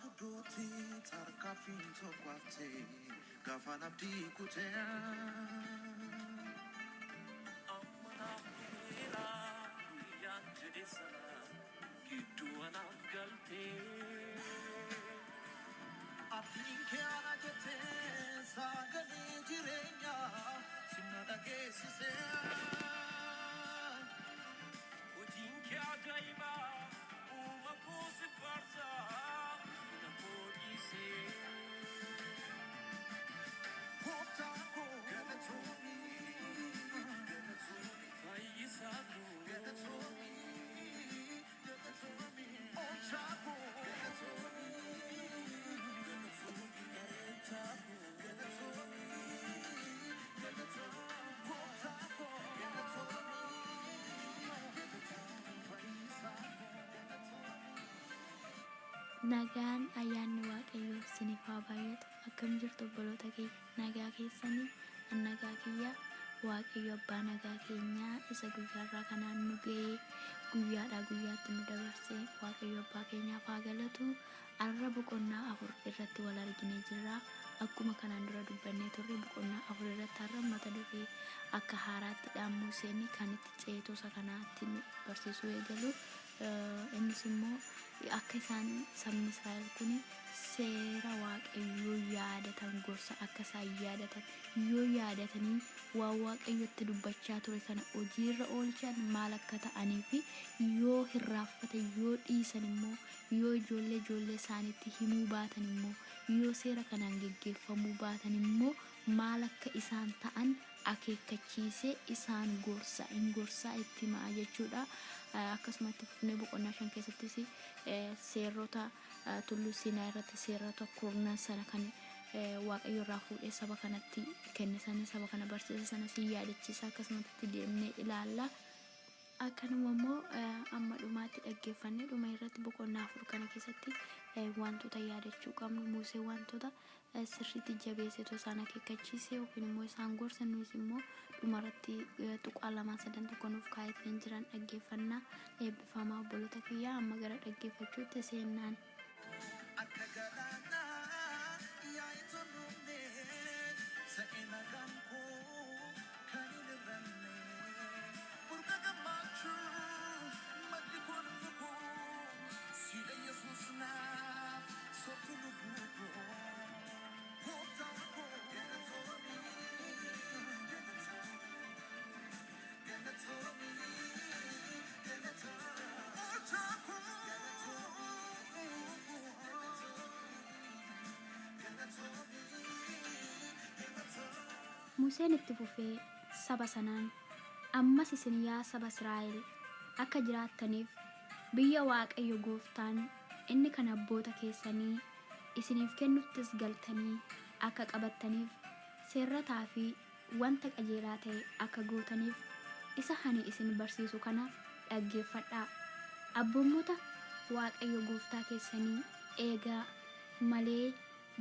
Gidduutti tarkaanfiin tokko haftee gaafaan abdii kutee. Amma naaf dhufeera guyyaan jedhe sana gidduu anaaf galtee. Abdiin kee ana jettee sagalee jireenyaa sinna dhageessisee. Hojiin kee ajaa'iba uuma koo si faarsa ulfina koo dhiisee. Gooftaa koo galatoomi galatoomi fayyisaa koo galatoomi galatoomi oolchaa koo galatoomi galatoomi qareechaa koo galatoomi galatoomi gooftaa koo galatoomi galatoomi fayyisaa koo galatoomi. Nagaan ayyaanni Waaqayyoo isiniif haa baay'atu. Akkam jirtu obboloota kiyya? Nagaa keessanii? An nagaa kiyya. Waaqayyo abbaa nagaa keenyaa isa guyyaarraa kanaan nu ga'ee guyyaadhaa guyyaatti nu dabarse Waaqayyo abbaa keenyaaf haa galatu. Arra boqonnaa 4 irratti wal arginee jirra. Akkuma kanaan dura dubbannee turre boqonnaa 4 irratti har'a mata duree akka haaraatti dha Museen kan itti ceetoo isa kanaatti nu barsiisuu eegalu. Innis immoo akka isaan sabni Israa'el kun seera Waaqayyoo yaadatan gorsa akka isaan yaadatan yoo yaadatanii waan Waaqayyotti dubbachaa ture kana hojiirra oolchan maal akka ta'anii fi yoo hirraaffatan yoo dhiisan immoo yoo ijoollee ijoollee isaaniitti himuu baatan immoo yoo seera kanaan geggeeffamuu baatan immoo maal akka isaan ta'an akeekkachiisee isaan gorsa, in gorsaa itti himaa jechuudha. Akkasuma itti fufnee boqonnaa 5 keessattis seerrota tulluu Siinaa irratti seerrota kurnan sana kan Waaqayyo irraa fuudhee saba kanatti kenne sana saba kana barsiise sana si yaadachiisa akkasumatti itti deemnee ilaalla. Akkanuma immoo amma dhumaatti dhaggeeffannee dhuma irratti boqonnaa 4 kana keessatti wantoota yaadachuu qabnu Musee wantoota sirriitti jabeesseetoo isaan akeekkachiise yookiin immoo isaan gorse nuyis immoo dhuma irratti tuqaa lamaan sadan tokko nuuf kaa'eetiin jiran dhaggeeffannaa eebbifamaa obboloota kiyyaa amma gara dhaggeeffachuutti seennaan. Akka galaanaa yaa'itu hin dhumne, ta'e nagaan koo kan hin hir'anne. Burqa gammachuu maddi kolfa koo, siidha Yesuus naaf soortuu lubbuu koo. Gooftaa koo galatoomi, galatoomi, galatoomi, galatoomi. Oolchaa koo galatoomi, galatoomi, galatoomi, galatoomi. Museen itti fufee saba sanaan, Ammas isin yaa saba Israa'el akka jiraattaniif biyya Waaqayyo gooftaan inni kan abboota keessanii isiniif kennuttis galtanii akka qabattaniif seerrataa fi wanta qajeelaa ta'e akka gootaniif isa ani isin barsiisu kana dhaggeeffadhaa! Abboommota Waaqayyo gooftaa keessanii eegaa malee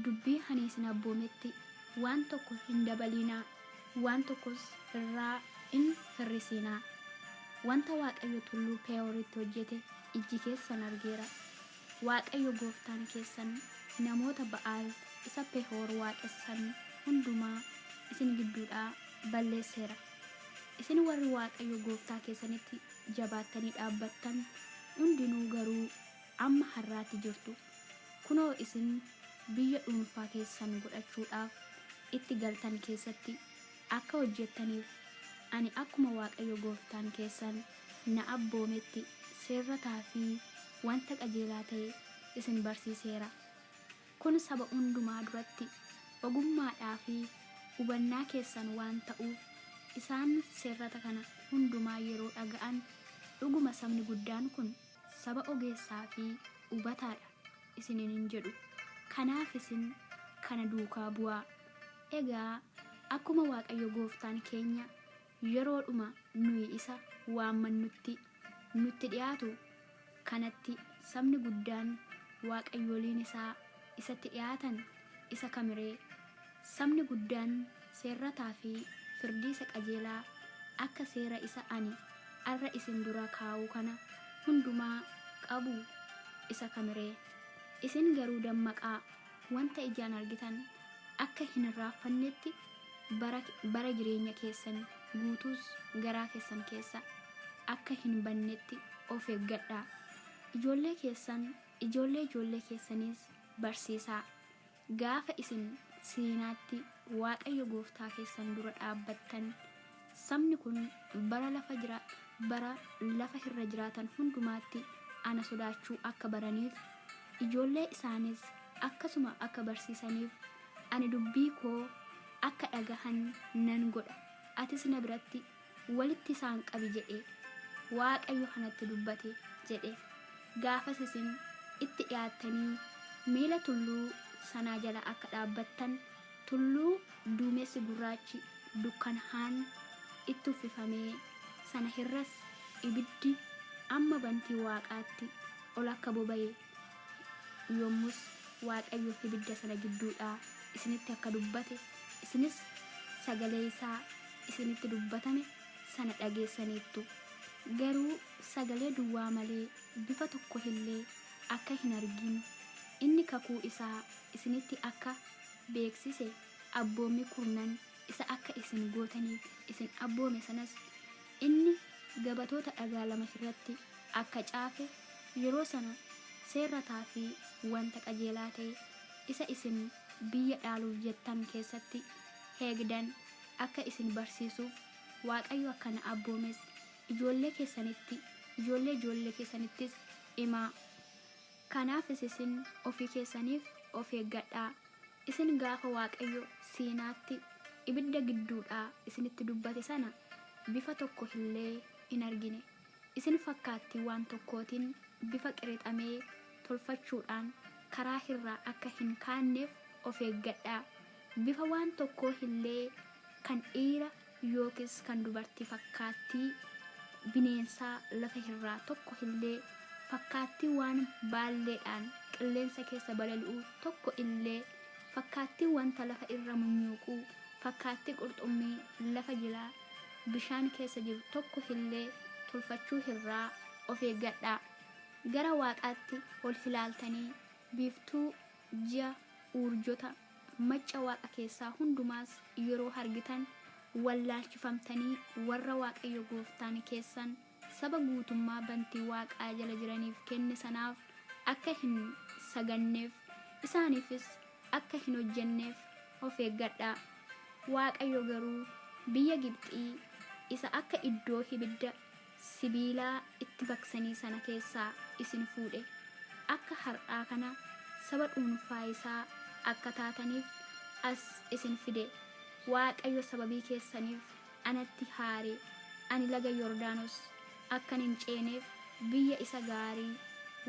dubbii ani isin abboometti waan tokko hin dabalinaa, waan tokkos irraa hin hir'isinaa! Wanta Waaqayyo tulluu Pe'oritti hojjete ijji keessan argeera. Waaqayyo gooftaan keessan namoota Ba'aal isa Pehoor waaqessan hundumaa isin gidduudhaa balleesseera. Isin warri Waaqayyo gooftaa keessanitti jabaattanii dhaabbattan hundinuu garuu amma har'aatti jirtu. Kunoo isin biyya dhuunfaa keessan godhachuudhaaf itti galtan keessatti akka hojjettaniif ani akkuma Waaqayyo gooftaan keessan na abboometti seerrataa fi wanta qajeelaa ta'e isin barsiiseera. Kun saba hundumaa duratti ogummaadhaa fi hubannaa keessan waan ta'uuf, isaan seerrata kana hundumaa yeroo dhaga'an, Dhuguma sabni guddaan kun saba ogeessaa fi hubataa dha isiniin in jedhu, kanaaf isin kana duukaa bu'aa. Egaa akkuma Waaqayyo gooftaan keenya yeroodhuma nuyi isa waammannutti nutti dhi'aatu kanatti sabni guddaan waaqayyoliin isaa isatti dhi'aatan isa kami ree? Sabni guddaan seerrataa fi firdii isa qajeelaa akka seera isa ani har'a isin dura kaa'uu kana hundumaa qabu isa kami ree? Isin garuu dammaqaa, wanta ijaan argitan akka hin irraanfannetti, bara, bara jireenya keessan guutuus garaa keessan keessa akka hin badnetti of eeggadhaa. Ijoollee keessan, ijoollee ijoollee keessaniis barsiisaa. Gaafa isin Siinaatti Waaqayyo gooftaa keessan dura dhaabbattan, sabni kun bara lafa jira, bara lafa irra jiraatan hundumaatti ana sodaachuu akka baraniif, ijoollee isaaniis akkasuma akka barsiisaniif, ani dubbii koo akka dhagahan nan godha, atis na biratti walitti isaan qabi jedhe. Waaqayyo anatti dubbate jedhe. Gaafas isin itti dhi'aattanii miila tulluu sanaa jala akka dhaabbattan, tulluu duumessi gurraachi dukkanhaan itti uffifamee sana irras ibiddi amma bantii waaqaatti ol akka boba'e, yommus Waaqayyo ibidda sana gidduudhaa isinitti akka dubbate, isinis sagalee isaa isinitti dubbatame sana dhageessaniittu. Garuu sagalee duwwaa malee bifa tokko illee akka hin argin, inni kakuu isaa isinitti akka beeksise, abboommii kurnan isa akka isin gootaniif isin abboome sanas inni gabatoota dhagaa lama irratti akka caafe, yeroo sana seerrataa fi wanta qajeelaa ta'e isa isin biyya dhaaluuf jettan keessatti eegdan akka isin barsiisuuf Waaqayyo akka na abboomes ijoollee keessanitti, ijoollee ijoollee keessanittis himaa. Kanaafis isin ofii keessaniif of eeggadhaa! Isin gaafa Waaqayyo Siinaatti ibidda gidduudhaa isinitti dubbate sana bifa tokko illee hin argine. Isin fakkaattii waan tokkootiin bifa qirixamee tolfachuudhaan karaa irraa akka hin kaanneef of eeggadhaa! Bifa waan tokkoo illee kan dhiira yookiis kan dubartii fakkaattii bineensaa lafa irraa tokko illee, fakkaattii waan baalleedhaan qilleensa keessa balali'uu tokko illee, fakkaattii wanta lafa irra munyuuquu, fakkaattii qurxummii lafa jilaa bishaan keessa jiru tokko illee tolfachuu irraa of eeggadhaa. Gara waaqaatti ol ilaaltanii biiftuu, ji'a, uurjota, macca waaqa keessaa hundumaas yeroo argitan, wallaalchifamtanii warra Waaqayyo gooftaan keessan saba guutummaa bantii waaqaa jala jiraniif kenne sanaaf akka hin sagadneef, isaaniifis akka hin hojjenneef of eeggadhaa! Waaqayyo garuu biyya Gibxii isa akka iddoo ibidda sibiilaa itti baqsanii sana keessaa isin fuudhe, akka har'aa kana saba dhuunfaa isaa akka taataniif as isin fide. Waaqayyo sababii keessaniif anatti aare, ani laga Yordaanos akkan hin ceeneef, biyya isa gaarii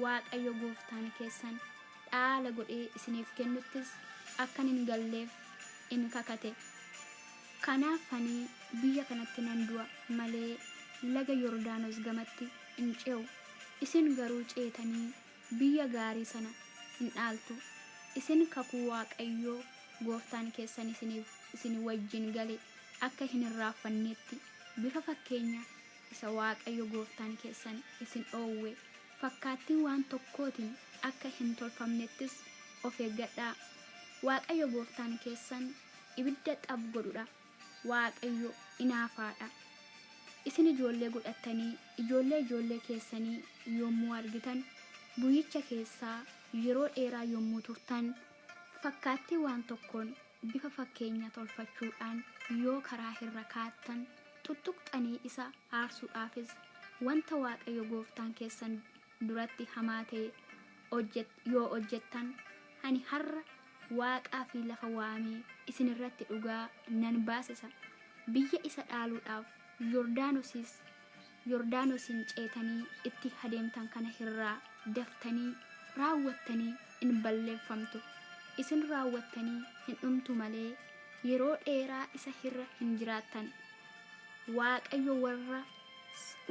Waaqayyo gooftaan keessan dhaala godhee isiniif kennuttis akkan hin galleef in kakate. Kanaaf ani biyya kanatti nan du'a malee laga Yordaanos gamatti hin ce'u, isin garuu ceetanii biyya gaarii sana in dhaaltu. Isin kakuu Waaqayyo gooftaan keessan isiniif isin wajjin gale akka hin irraanfannetti, bifa fakkeenya isa Waaqayyo gooftaan keessan isin dhowwe fakkaattii waan tokkootiin akka hin tolfamnettis of eeggadhaa. Waaqayyo gooftaan keessan ibidda xab godhu dha, Waaqayyo inaafaa dha. Isin ijoollee godhattanii ijoollee ijoollee keessanii yommuu argitan, buyyicha keessaa yeroo dheeraa yommuu turtan, fakkaattii waan tokkoon bifa fakkeenya tolfachuudhaan yoo karaa irra kaattan, tuttuqxanii isa aarsuudhaafis wanta Waaqayyo gooftaan keessan duratti hamaa ta'e yoo hojjettan, ani har'a waaqaa fi lafa waamee isin irratti dhugaa nan baasisa, biyya isa dhaaluudhaaf Yordaanosiis Yordaanosiin ceetanii itti adeemtan kana irraa daftanii raawwattanii in balleeffamtu, isin raawwattanii hin dhumtu malee, yeroo dheeraa isa irra hin jiraattan. Waaqayyo warra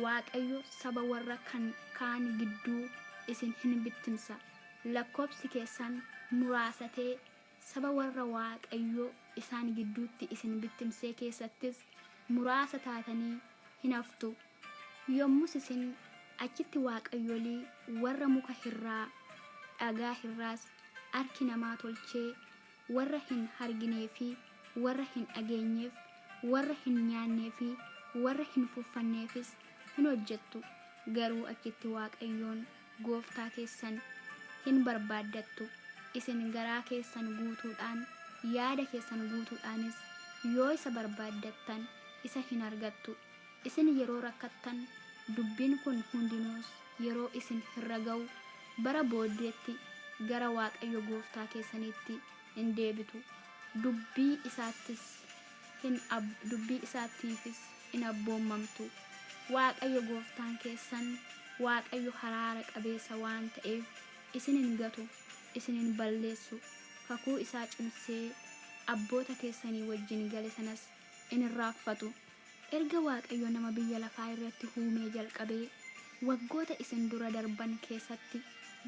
Waaqayyo saba warra kan kaan gidduu isin in bittimsa, lakkoobsi keessan muraasatee saba warra Waaqayyo isaan gidduutti isin bittimsee keessattis muraasa taatanii in haftu. Yommus isin achitti waaqayyolii warra muka irraa, dhagaa irraas harki namaa tolchee warra hin arginee fi warra hin dhageenyeef, warra hin nyaannee fi warra hin fuffanneefis hin hojjettu, garuu achitti Waaqayyoon gooftaa keessan hin barbaaddattu, isin garaa keessan guutuudhaan, yaada keessan guutuudhaanis yoo isa barbaaddattan isa hin argattu. Isin yeroo rakkattan, dubbiin kun hundinuus yeroo isin irra ga'u, bara booddeetti gara Waaqayyo gooftaa keessaniitti in deebitu, dubbii isaattis hin dubbii isaattiifis in abboommamtu. Waaqayyo gooftaan keessan Waaqayyo haraara qabeessa waan ta'eef isin hin gatu, isin hin balleessu, kakuu isaa cimsee abboota keessanii wajjin gale sanas in irraanfatu. Erga Waaqayyo nama biyya lafaa irratti uumee jalqabee waggoota isin dura darban keessatti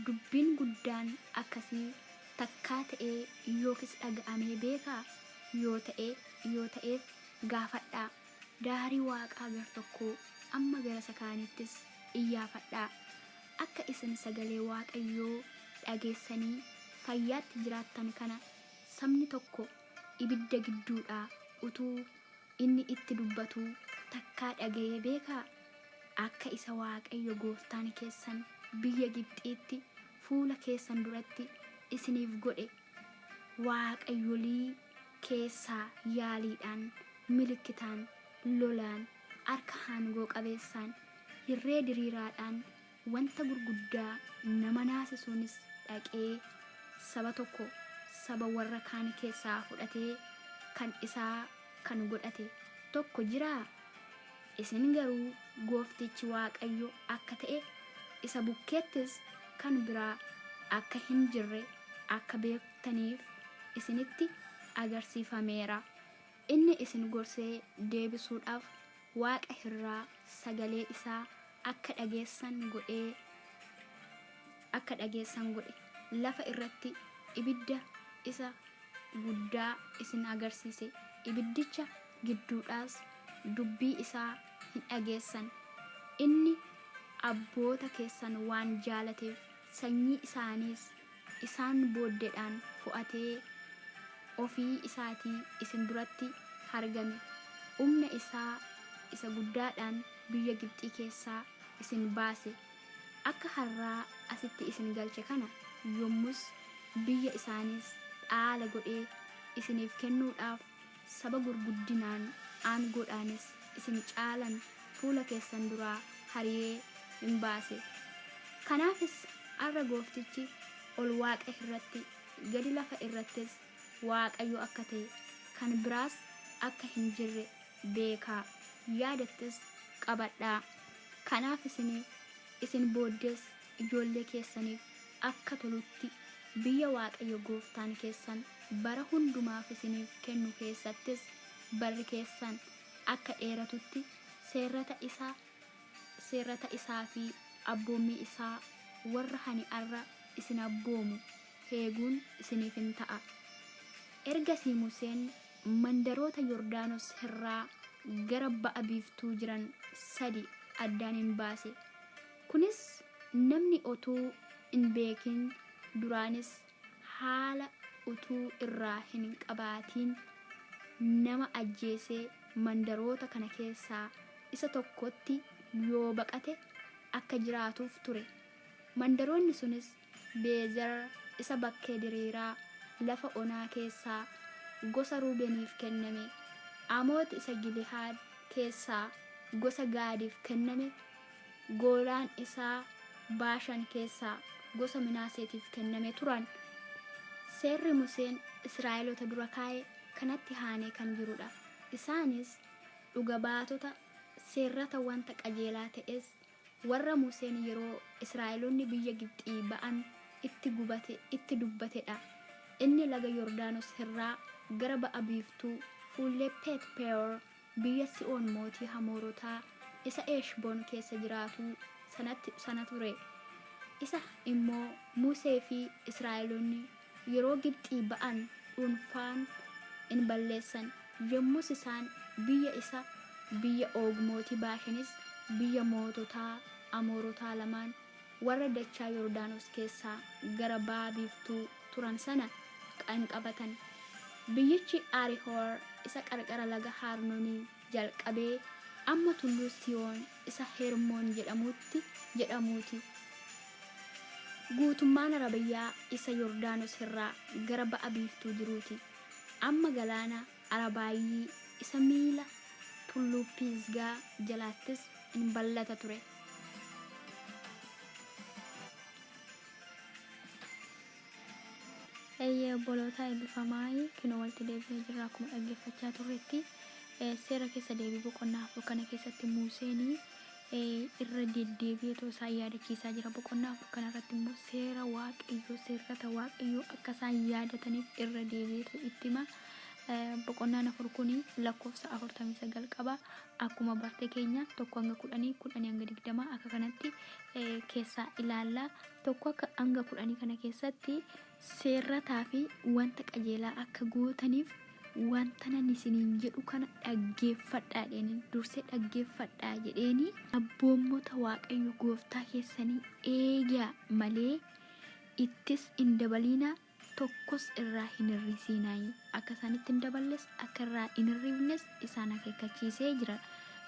dubbiin guddaan akkasii takkaa ta'ee yookiis dhaga'amee beekaa? Yoo ta'e, yoo ta'eef gaafadhaa! Daarii waaqaa gar tokkoo amma gara isa kaaniittis iyyaafadhaa! Akka isin sagalee Waaqayyoo dhageessanii fayyaatti jiraattan kana sabni tokko ibidda gidduudhaa utuu inni itti dubbatuu takkaa dhaga'ee beekaa? Akka isa Waaqayyo gooftaan keessan biyya Gibxiitti fuula keessan duratti isiniif godhe, waaqayyolii keessaa yaaliidhaan, milikkitaan, lolaan, harka aangoo qabeessaan, hirree diriiraadhaan, wanta gurguddaa nama naasisuunis dhaqee saba tokko saba warra kaan keessaa fudhatee kan isaa kan godhate tokko jiraa? Isin garuu gooftichi Waaqayyo akka ta'e, isa bukkeettis kan biraa akka hin jirre akka beektaniif isinitti agarsiifameera. Inni isin gorsee deebisuudhaaf waaqa irraa sagalee isaa akka dhageessan godhee akka dhageessan godhe. Lafa irratti ibidda isa guddaa isin agarsiise, ibiddicha gidduudhaas dubbii isaa hin dhageessan. Inni abboota keessan waan jaalateef, sanyii isaaniis isaan booddeedhaan fo'atee ofii isaatii isin duratti argame, humna isaa isa guddaadhaan biyya Gibxii keessaa isin baase, akka har'aa asitti isin galche kana, yommus biyya isaaniis dhaala godhee isiniif kennuudhaaf saba gurguddinaan aangoodhaanis isin caalan fuula keessan duraa hari'ee in baase. Kanaafis har'a gooftichi ol waaqa irratti, gadi lafa irrattis Waaqayyo akka ta'e, kan biraas akka hin jirre beekaa, yaadattis qabadhaa! Kanaaf isiniif, isin booddees ijoollee keessaniif akka tolutti biyya Waaqayyo gooftaan keessan bara hundumaaf isiniif kennu keessattis barri keessan akka dheeratutti seerrata isa seerrata isaa fi abboommii isaa warra ani har'a isin abboomu eeguun isiniif in ta'a. Ergasii Museen mandaroota Yordaanos irraa gara ba'a-biiftuu jiran sadi addaan in baase, kunis namni otuu hin beekin duraanis haala utuu irraa hin qabaatiin nama ajjeesee mandaroota kana keessaa isa tokkotti yoo baqate akka jiraatuuf ture. Mandaroonni sunis Bezer isa bakkee diriiraa lafa onaa keessaa gosa Ruubeniif kenname, Aamoot isa Gili'aad keessaa gosa Gaadiif kenname, Goolaan isa Baashan keessaa gosa Minaaseetiif kenname turan. Seerri Museen Israa'elota dura kaa'e kanatti aanee kan jiru dha, isaanis dhuga baatota, seerrata wanta qajeelaa ta'es warra Museen yeroo Israa'elonni biyya Gibxii ba'an itti gubate itti dubbate dha. Inni laga Yordaanos irraa gara ba'a biiftuu fuullee Pheet Phe'or biyya Si'oon mootii Amoorotaa isa Heshboon keessa jiraatuu sanatti sana ture. Isa immoo Musee fi Israa'elonni yeroo Gibxii ba'an dhuunfaan in balleessan, yommus isaan biyya isa, biyya Oog mootii Baashanis, biyya moototaa Amoorotaa lamaan warra dachaa Yordaanos keessaa gara ba'a biiftuu turan sana in qabatan. Biyyichi Aarihoor isa qarqara laga Haarnonii jalqabee amma tulluu Siyoon isa Hermoon jedhamuutti jedhamuu ti. Guutummaan Arabiyyaa isa Yordaanos irraa gara ba'a biiftuu jiruu ti, amma galaana Arabaayyii isa miila tulluu Phiisgaa jalaattis in bal'ata ture. Eeyyee obboloota eebbifamaa kinoo walitti deebinee jirra akkuma dhaggeeffachaa turretti seera keessa deebii boqonnaa 4 kana keessatti Museen irra deddeebi'eetoo isaan yaadachiisaa jira. Boqonnaa 4 kana irratti immoo seera Waaqayyoo seerrata Waaqayyoo akka isaan yaadataniif irra deebi'eetoo itti hima. Boqonnaan 4 kun lakkoofsa 49 qaba. Akkuma barte keenya 1 hanga 10, 10 hanga 20 akka kanatti keessaa ilaalla. Tokko akka hanga kudhanii kana keessatti seerrataa fi wanta qajeelaa akka gootaniif wantanan isiniin jedhu kana dhaggeeffadhaa jedheeni dursee dhaggeeffadhaa jedheeni abboommota Waaqayyo gooftaa keessanii eegaa malee ittis hin dabaliinaa tokkos irraa hin hir'isiinaa akka isaan itti hin daballes akka irraa hin hir'ifnes isaan akeekkachiisee jira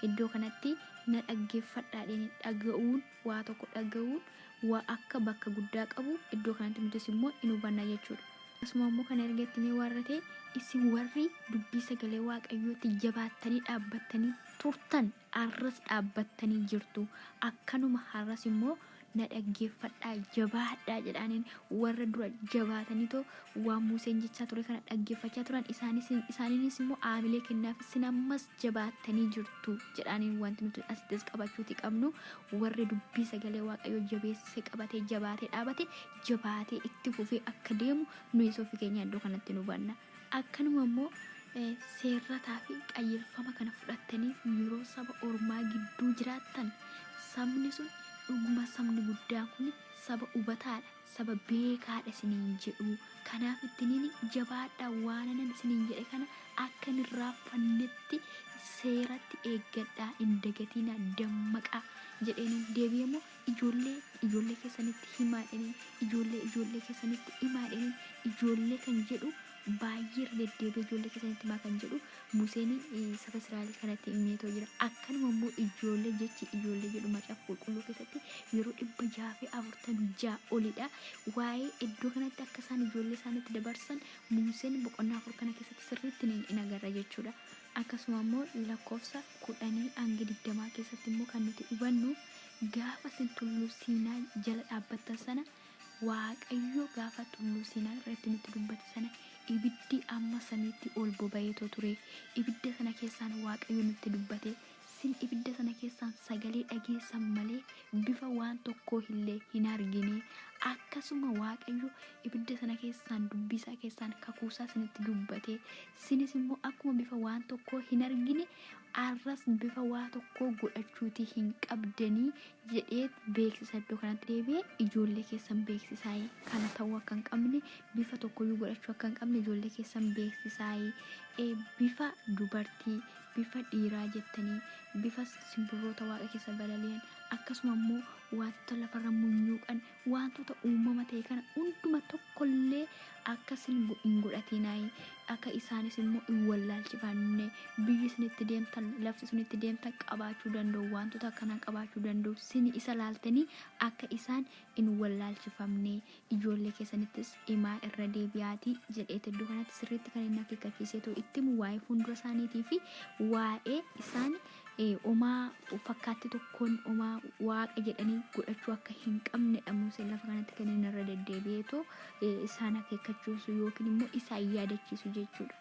iddoo kanatti na dhaggeeffadhaa jedheeni dhaga'uun waa tokko dhaga'uun waa akka bakka guddaa qabu iddoo kanatti nutis immoo in hubanna jechuudha. Akkasuma immoo kana erga itti himee waarratee isin warri dubbii sagalee Waaqayyootti jabaattanii dhaabbattanii turtan har'as dhaabbattanii jirtu. Akkanuma har'as immoo na dhaggeeffadhaa jabaadhaa jedhaaniin warra dura jabaataniitoo waan Museen jechaa ture kana dhaggeeffachaa turan isaaniinis immoo aamilee kennaaf isin ammas jabaattanii jirtu jedhaaniin wanti nuti asittis qabachuuti qabnu warri dubbii sagalee Waaqayyoo jabeessee qabatee jabaatee dhaabate jabaatee itti fufee akka deemu nuyis ofii keenya iddoo kanatti nu hubanna. Akkanuma immoo seerrataa fi qajeelfama kana fudhattanii yeroo saba ormaa gidduu jiraattan sabni sun dhuguma sabni guddaan kun saba hubataadha, saba beekaadha isiniin jedhu. Kanaaf ittiniin jabaadhaa waanan isiniin jedhe kana akka hin irraanfannetti seeratti eeggadhaa, hin dagatinaa, dammaqaa jedheeniin deebi'ee immoo ijoollee ijoollee keessanitti himaa jedheen ijoollee ijoollee keessanitti himaa jedheen ijoollee kan jedhu baay'ee irra deddeebi'ee ijoollee keessanitti himaa kan jedhu Museen saba Israa'el kanatti himeetoo jira. Akkanuma immoo ijoollee jechi ijoollee jedhu macaafa qulqulluu keessatti yeroo 646 olidha. Waa'ee iddoo kanatti akka isaan ijoollee isaaniitti dabarsan Museen boqonnaa 4 kana keessatti sirriitti in agarra jechuudha. Akkasuma immoo lakkoofsa kudhanii hanga digdamaa keessatti immoo kan nuti hubannu gaafa isin tulluu Siinaa jala dhaabbattan sana Waaqayyo gaafa tulluu Siinaa irratti nutti dubbate sana ibiddi amma samiitti ol boba'eetoo ture. Ibidda sana keessaan Waaqayyo nutti dubbate. Sin ibidda sana keessaan sagalee dhageessan malee bifa waan tokkoo illee hin argine. Akkasuma Waaqayyo ibidda sana keessaan dubbii isaa keessaan kakuu isaa isinitti dubbate. Sinis immoo akkuma bifa waan tokkoo hin argine arras bifa waa tokkoo godhachuutii hin qabdanii jedhee beeksisa iddoo kanatti deebi'ee ijoollee keessan beeksisaayii kana ta'uu akka hin qabne bifa tokkoyyuu godhachuu akka hin qabne ijoollee keessan beeksisaayii bifa dubartii bifa dhiiraa jettanii bifa simbirroota waaqa keessa balali'an akkasuma immoo wantoota lafarra munyuuqan Waantota uumama ta'e kana hunduma tokkollee akka isin hin godhatinaayi, akka isaanis immoo hin wallaalchifanne, biyyi isin itti deemtan, lafti isin itti deemtan qabaachuu danda'u, waantota akkanaa qabaachuu danda'u, isin isa laaltanii akka isaan hin wallaalchifamne ijoollee keessanittis himaa irra deebi'aatii jedheeti iddoo kanatti sirriitti kan inni akeekkachiiseetu itti himu waa'ee fuuldura isaaniitii fi waa'ee isaan Homaa fakkaatti tokkoon homaa waaqa jedhanii godhachuu akka hin qabnedha Museen lafa kanatti kan inni irra deddeebi'eetoo isaan akeekkachiisu yookiin immoo isaan yaadachiisu jechuudha.